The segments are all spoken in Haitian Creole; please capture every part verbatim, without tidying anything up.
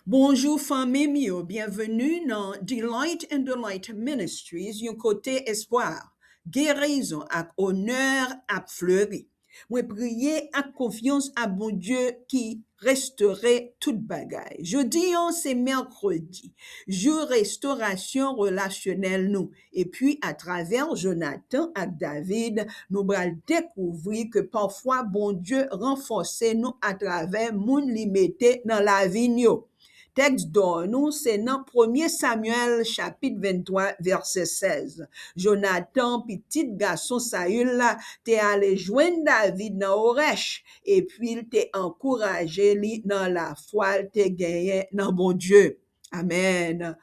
Bonjou fanmi m yo, byenveni nan Delight and Delight Ministries, yon kote espwa, gerizon ak onè ap fleri. Mwen priye ak konfyans a Bondye ki restore tout bagay. Jodi an se mèkredi, jou restorasyon relasyonèl nou. Epi atravè Jonatan ak David, nou pral dekouvri ke pafwa Bondye ranfòse nou atravè moun li mete nan lavi n yo. Tèks dò nou se nan Premye Samyèl chapit venntwa vèsè sèz. Jonatan, pitit gason Sayil la, te ale jwenn David nan Orèch, epi l te ankouraje li nan lafwa l te genyen nan Bondye. Amèn.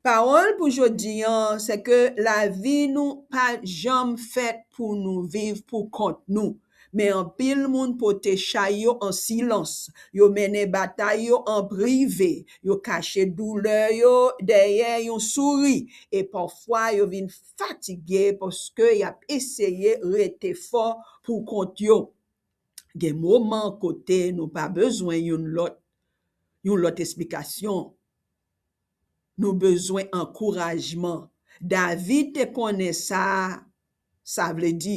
Pawòl pou jodi an, se ke lavi nou pa janm fèt pou nou viv pou kont nou. Men anpil moun pote chay yo an silans, yo mennen batay yo an prive, yo kache doulè yo dèyè yon souri, e pafwa yo vin fatige paske y ap eseye rete fò pou kont yo. Gen moman kote nou pa bezwen youn lòt, yon lòt esplikasyon. Nou bezwen ankourajman. David te konnen sa sa vle di.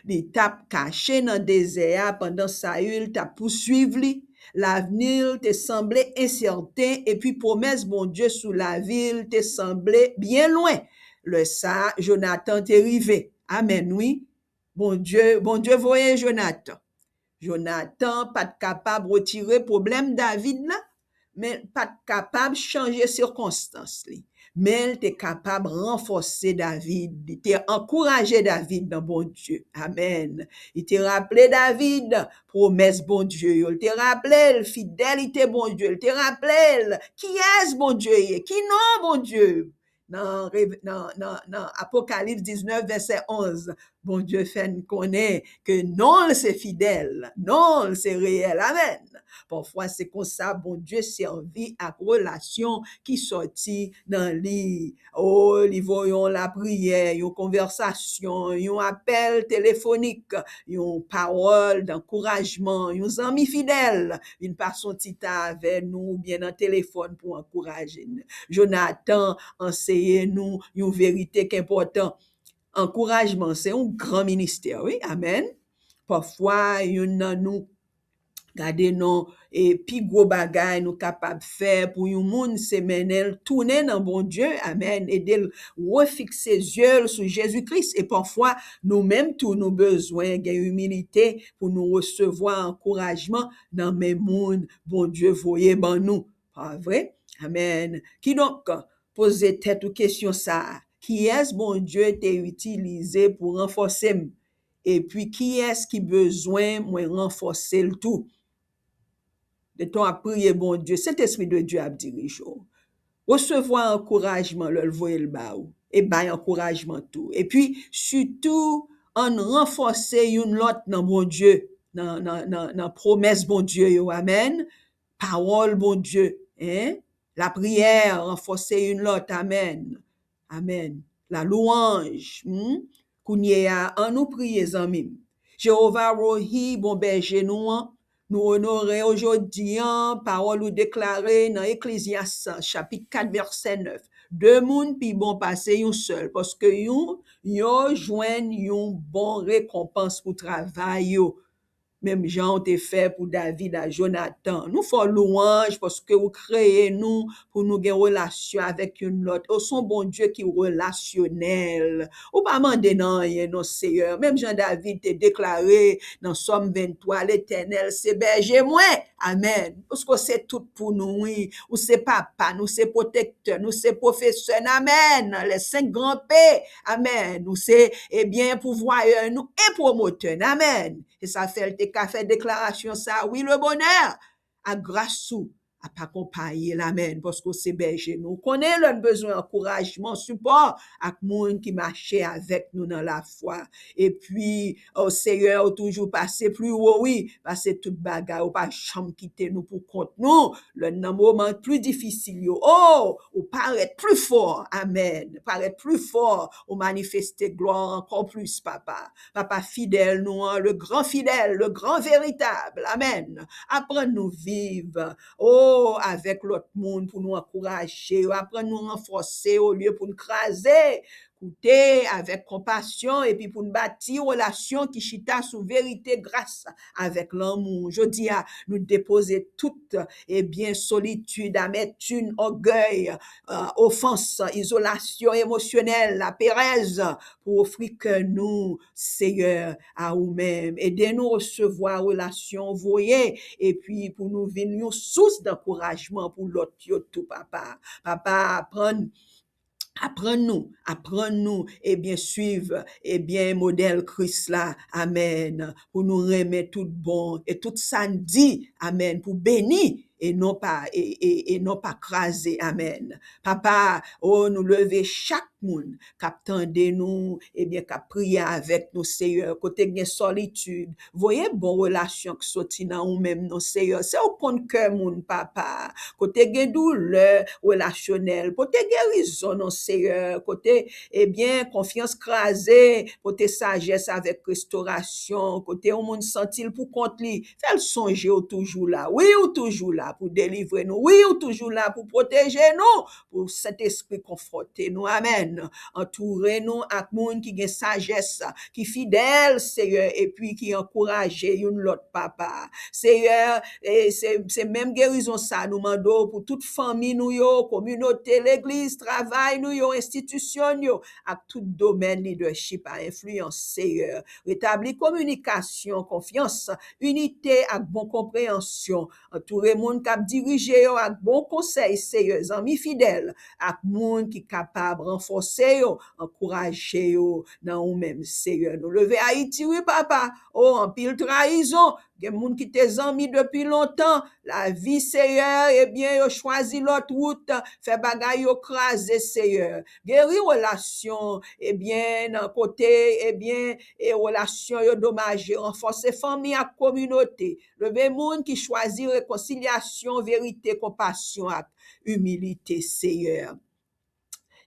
Li t ap kache nan dezè a pandan Sayil t ap pouswiv li. Lavni l te sanble ensèten, epi pwomès Bondye sou lavi l te sanble byen lwen. Lè sa a, Jonatan te rive. Amèn, wi. Bondye, Bondye voye Jonatan. Jonatan pa t kapab retire pwoblèm David la, men l pa t kapab chanje sikonstans li. Men l te kapab ranfòse David, li te ankouraje David nan Bondye. Amèn. Li te raple David pwomès Bondye yo. Li te raple l fidelite Bondye. Li te raple l kiyès Bondye ye, ki non Bondye. Nan, nan, nan, nan Apokalips diznèf, vèsè onz, Bondye fè n konnen ke non l se fidèl, non l se reyèl. Amèn. Pafwa, se konsa Bondye sèvi ak relasyon ki sòti nan li. O, li voye yon lapriyè, yon konvèsasyon, yon apèl telefonik, yon pawòl dankourajman, yon zanmi fidèl vin pase yon ti tan avè nou oubyen nan telefòn pou ankouraje n. Jonatan anseye nou yon verite k enpòtan. Ankourajman se yon gran ministè, wi. Amèn. Pafwa, youn nan nou, gade non, e pi gwo bagay nou kapab fè pou yon moun, se mennen l tounen nan Bondye. Amèn. Ede l refikse zye l sou Jezi Kris. E pafwa, nou menm tou, nou bezwen gen imilite pou nou resevwa ankourajman nan men moun Bondye voye ban nou. Pa vre? Amèn. Kidonk, poze tèt ou kesyon sa a, kiyès Bondye te itilize pou ranfòse m? Epi kiyès ki bezwen mwen ranfòse l tou? Letan w ap priye Bondye, Sentespri de Dye ap dirije w. Resevwa ankourajman lè l voye l ba ou, e bay ankourajman tou. Epi, sitou, ann ranfòse youn lòt nan Bondye, nan, nan, nan, nan pwomès Bondye yo. Amèn. Pawòl Bondye, en? Lapriyè, ranfòse youn lòt. Amèn. Amèn. Lalouwanj. Hmm? Kounye a, ann nou priye, zanmi m. Jewova Rohi, bon bèje nou an, nou onore w jodi an, pawòl ou deklare nan Eklezyas chapit kat vèsè nèf. De moun pi bon pase yon sèl, paske yon, yo jwenn yon bon rekonpans pou travay yo. Menm jan w te fè pou David ak Jonatan. Nou fè w louwanj paske ou kreye nou pou nou gen relasyon avèk youn lòt. Ou se yon Bondye ki relasyonèl. Ou pa mande nan anyen non, Seyè. Menm jan David te deklare nan Sòm venntwa, Letènèl se bèje mwen. Amèn. Paske w se tout pou nou, wi. Ou se papa n, ou se pwotektè n, ou se pwofesè n. Amèn. Les cinq grands P. Amèn. Ou se, ebyen, pouvwayè nou e pwomotè n. Amèn. E sa fè l te ka fè deklarasyon sa, wi, le bonè ak gras ou ap akonpaye l. Amèn. Paske w se bèje nou. Ou konnen lè n bezwen ankourajman, sipò ak moun ki mache avèk nou nan lafwa. Epi, o Seyè, ou toujou pase pli wo, wi, pase tout bagay. Ou pa janm kite nou pou kont nou. Lè n nan moman pli difisil yo, o, ou parèt pli fò. Amèn. Parèt pli fò. Ou manifeste glwa ankò plis, papa. Papa fidèl nou an, le gran fidèl, le gran veritab. Amèn. Aprann nou viv. O, avèk lòt moun, pou nou ankouraje yo, aprann nou ranfòse olye pou n kraze. Koute avèk konpasyon epi pou n bati relasyon ki chita sou verite, gras avèk lanmou. Jodi a, nou depoze tout, ebyen, solitid, amètim, ògèy, ofans, izolasyon emosyonèl, laperèz, pou ofri kè nou, Seyè, a ou menm. Ede nou resevwa relasyon voye, epi pou nou vin yon sous dankourajman pou lòt yo tou, papa. Papa, aprann, aprann nou, aprann nou, ebyen, swiv, ebyen, modèl Kris la. Amèn. Pou nou renmen tout bon e tout sa n di, amèn, pou beni e non pa, e, e, e non pa kraze. Amèn. Papa, o, nou leve chak moun k ap tande nou, ebyen, k ap priye avèk nou, Seyè, kote gen solitid, voye bon relasyon k soti nan ou menm non, Seyè. Se ou konn kè moun, papa. Kote gen doulè relasyonèl, pote gerizon non, Seyè. Kote, ebyen, konfyans kraze, pote sajès avèk restorasyon. Kote yon moun santi l pou kont li, fè l sonje ou toujou la. Wi, ou toujou la pou delivre nou. Wi, ou toujou la pou pwoteje nou, pou Sentespri konfòte nou. Amèn. Antoure nou ak moun ki gen sajès, ki fidèl, Seyè, epi ki ankouraje youn lòt, papa. Seyè, e se, se menm gerizon sa nou mande w pou tout fanmi nou yo, kominote, legliz, travay nou yo, enstitisyon n yo, ak tout domèn lidèchip a enfliyans, Seyè. Retabli kominikasyon, konfyans, inite ak bon konpreyansyon. Antoure moun k ap dirije yo ak bon konsèy, Seyè, zanmi fidèl, ak moun ki kapab ranfòse yo, ankouraje yo nan ou menm, Seyè. Nou leve Ayiti, wi, papa. O, anpil trayizon. Gen moun ki te zanmi depi lontan. Lavi, Seyè, ebyen, yo chwazi lòt wout, fè bagay yo kraze, Seyè. Geri relasyon, ebyen, nan kote, ebyen, e relasyon yo domaje, ranfòse fanmi ak kominote. Leve moun ki chwazi rekonsilyasyon, verite, konpasyon ak imilite, Seyè.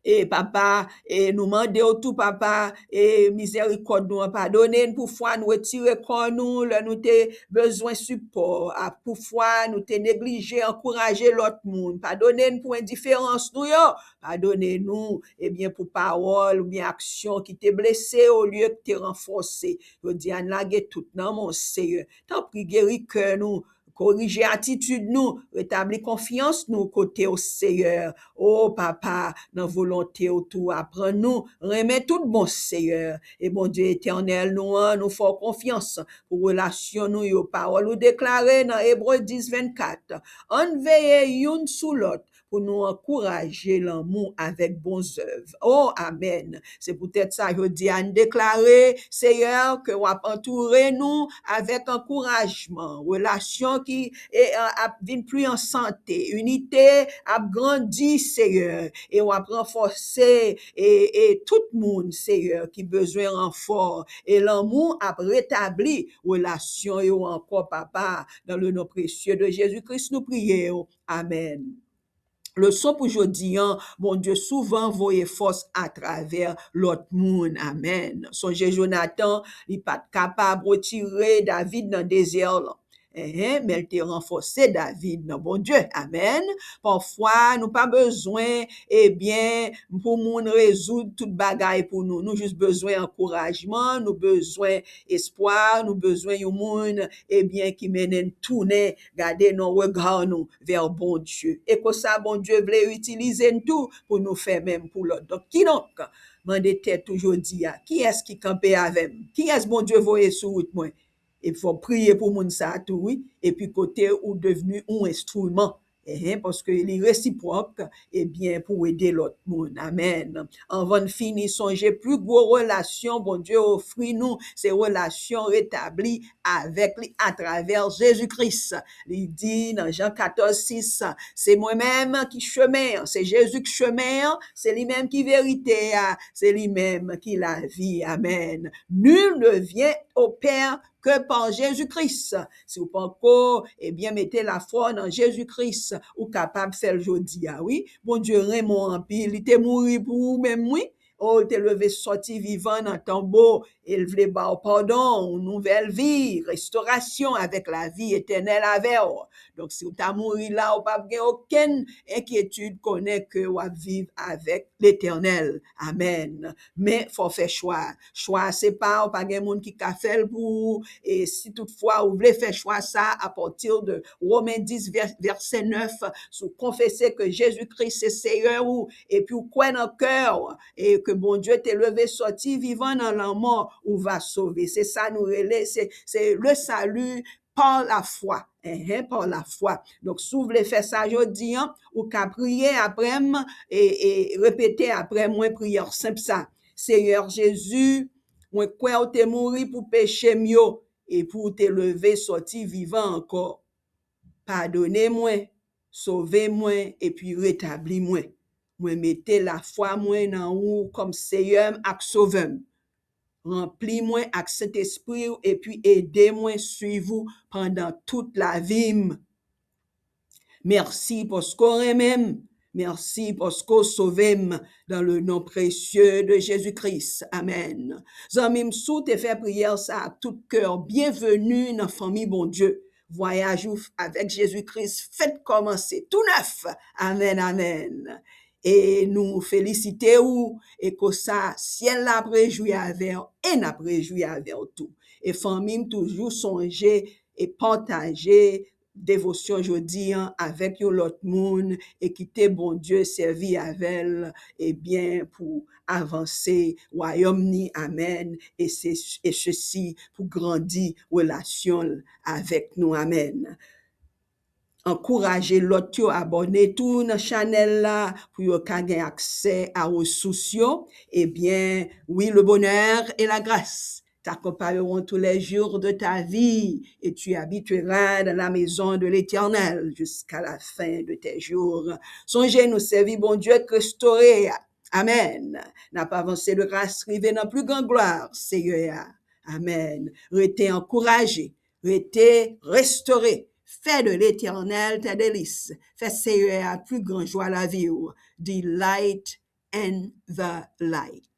E papa, e nou mande w tou, papa, e mizèrikòd nou an, padone n pou fwa n retire kò nou lè nou te bezwen sipò, a pou fwa nou te neglije ankouraje lòt moun. Padone n pou endiferans nou yo. Padone nou, ebyen, pou pawòl oubyen aksyon ki te blese olye ki te ranfòse. Jodi a, n lage tout nan men w, Seyè. Tanpri, geri kè nou, korije atitid nou, retabli konfyans nou kote w, Seyè. O papa, nan volonte w tou, aprann nou renmen tout bon, Seyè. E Bondye etènèl nou an, nou fè w konfyans pou relasyon nou yo. Pawòl ou deklare nan Ebre dis vennkat, ann veye youn sou lòt pou nou ankouraje lanmou avèk bon zèv. O, amèn. Se poutèt sa, jodi a, n deklare, Seyè, ke w ap antoure nou avèk ankourajman, relasyon ki, e, a, ap vin pli an sante, inite ap grandi, Seyè, e w ap ranfòse, e, e tout moun, Seyè, ki bezwen ranfò, e lanmou ap retabli relasyon yo ankò, papa, dans le nom précieux de Jésus-Christ, nou priye w. Amèn. Leson pou jodi an, Bondye souvan voye fòs atravè lòt moun. Amèn. Sonje Jonatan, li pa t kapab retire David nan dezè lan. Enhen, men l te ranfòse David nan Bondye. Amèn. Pafwa, nou pa bezwen, ebyen, pou moun rezoud tout bagay pou nou. Nou jis bezwen ankourajman, nou bezwen espwa, nou bezwen yon moun, ebyen, ki mennen n tounen, gade nan rega nou vè Bondye. E konsa, Bondye vle itilize n tou pou nou fè menm pou lòt. Donk, kidonk, mande tèt ou jodi a, kiyès ki kanpe avè m? Kiyès Bondye voye sou wout mwen? E fò w priye pou moun sa a tou, wi. Epi kote ou devni yon enstriman. Enhen, paske li resipwòk, ebyen, pou ede lòt moun. Amèn. Anvan n fini, sonje pli gwo relasyon Bondye ofri nou, se relasyon retabli avèk li atravè Jezi Kris. Li di nan Jan katòz sis, se mwen menm ki chemen an, se Jezi ki chemen an, se li menm ki verite a, se li menm ki lavi. Amèn. Nul ne vient au Père que par Jésus-Christ. Si w panko, ebyen, mete lafwa w nan Jezi Kris, ou kapab fè l jodi a, wi. Bondye renmen w anpil, li te mouri pou ou menm, wi. O, li te leve sòti vivan nan tonbo, E l vle ba w padon, yon nouvèl vi, restorasyon avèk lavi etènèl avè w. Donk, si w ta mouri la, ou p ap gen okenn enkyetid, konnen ke w ap viv avèk Letènèl. Amèn. Men, fò w fè chwa. Chwa a se pa w, pa gen moun ki ka fè l pou ou. E si toutfwa ou vle fè chwa sa, apati de Women dis, vè-, vèsè nèf, si w konfese ke Jezi Kris se Seyè ou, epi w kwè nan kè w, e ke Bondye te leve sòti vivan nan lanmò, ou va sove. Se sa nou rele, se, se le salut par la foi. Enhen, par la foi. Donk, si w vle fè sa jodi an, ou ka priye aprè m, e, e repete aprè mwen priyè senp sa. Seyè Jezi, mwen kwè w te mouri pou peche m yo, epi w te leve sòti vivan ankò. Padone mwen, sove mwen, epi retabli mwen. Mwen mete lafwa mwen nan ou kòm Seyè m ak Sovè m. Ranpli mwen ak Sentespri w epi ede mwen swiv ou pandan tout lavi m. Mèsi paske w renmen m. Mèsi paske w sove m dans le nom précieux de Jésus-Christ. Amèn. Zanmi m, si w te fè priyè sa ak tout kè w, byenveni nan fanmi Bondye. Vwayaj ou avèk Jezi Kris fèk kòmanse tou nèf. Amèn, amèn. E nou felisite ou, e konsa syèl la ap rejwi avè w, e n ap rejwi avè w tou. E fanmi m, toujou sonje e pataje devosyon jodi an avèk yon lòt moun, e kite Bondye sèvi avè l, ebyen, pou avanse wayòm ni. Amèn. E se, e sesi pou grandi relasyon l avèk nou. Amèn. Ankouraje lòt yo abòne tou nan chanèl la pou yo ka gen aksè a resous yo. Ebyen, wi, le bonheur et la grâce t'accompagneront tous les jours de ta vie, et tu habiteras dans la maison de l'Éternel jusqu'à la fin de tes jours. Sonje, nou sèvi Bondye k restore a. Amèn. N ap avanse de gras rive nan pli gran glwa Seyè a. Amèn. Rete ankouraje, rete restore. Fè de Letènèl tes délices. Fè Seyè a pli gran jwa lavi w. Delight in the light.